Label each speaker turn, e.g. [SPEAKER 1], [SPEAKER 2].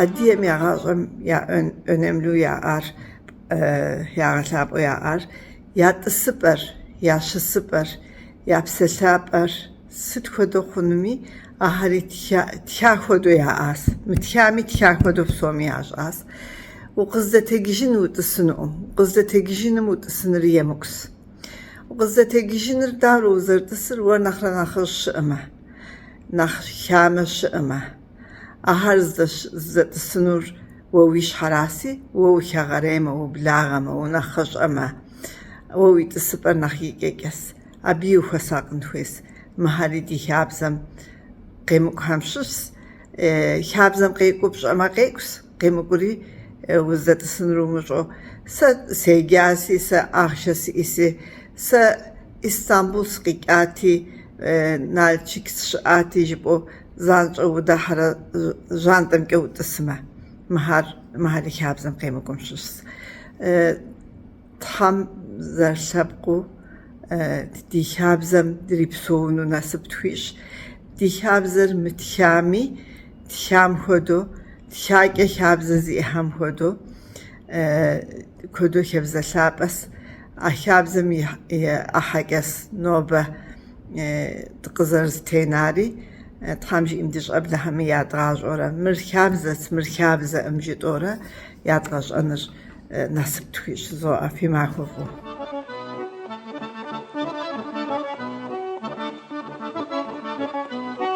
[SPEAKER 1] Адыгэм я гъащӏэм я önemлу яӏар, ягъэлъапӏэу яӏар я тӏысыпӏэр, я щысыпӏэр, я псэлъапӏэр сыт хуэдэу хъунуми, ахэри тха хуэдэу яӏащ. Мытхами, тха хуэдэу псоми ящӏащ. Укъыздэтэджыжын утӏысынукъым. Укъыздэтэджыжыным утӏысыныр емыкӏущ. Укъыздэтэджыжыныр дауэрэ узэрытӏысыр уэр нэхърэ нэхъыжь щыӏэмэ, нэхъ хамэ щыӏэмэ. Ахэр зыдэтӏысынур уэ уи щхьэраси, уэ ухэгъэреймэ, ублагъэмэ, унэхъыщӏэмэ, уэ уи тӏысыпӏэр нэхъ икӏэкӏэс. Абыи ухуэсакъын хуейс. Мыхэри ди хабзэм къемыкӏухэм щыщщ. Хабзэм къекӏуу пщӏэмэ къекӏущ, къемыкӏури узыдэтӏысынур умыщӏэу. Сэ седжаси, сэ ахъшэ сиӏэси, сэ Истамбул сыкъикӏати, Налчик сыщыӏати жыпӏэу занщӏэу удыхьэрэ жьантӏэмкӏэ утӏысмэ, мыхэр, мыхэри хабзэм къемыкӏум щыщщ. Тхьэм зэрылъэпкъыу ди хабзэм дрипсэуну насып тхуищӏ. Ди хабзэр мытхами, тхам хуэдэу, тхакӏэ хабзэ зиӏэхэм хуэдэу куэду хабзэ лъапӏэс. А хабзэм и ӏыхьэкӏэс нобэ дыкъызэрызэтенари, Тхьэм жиӏэм ди щӏэблэхэми ядгъащӏэурэ, мыр хабзэц, мыр хабзэӏым жытӏэурэ ядгъэщӏэныр насып тхуищӏ жызоӏэ. Фи махуэ фӏыуэ.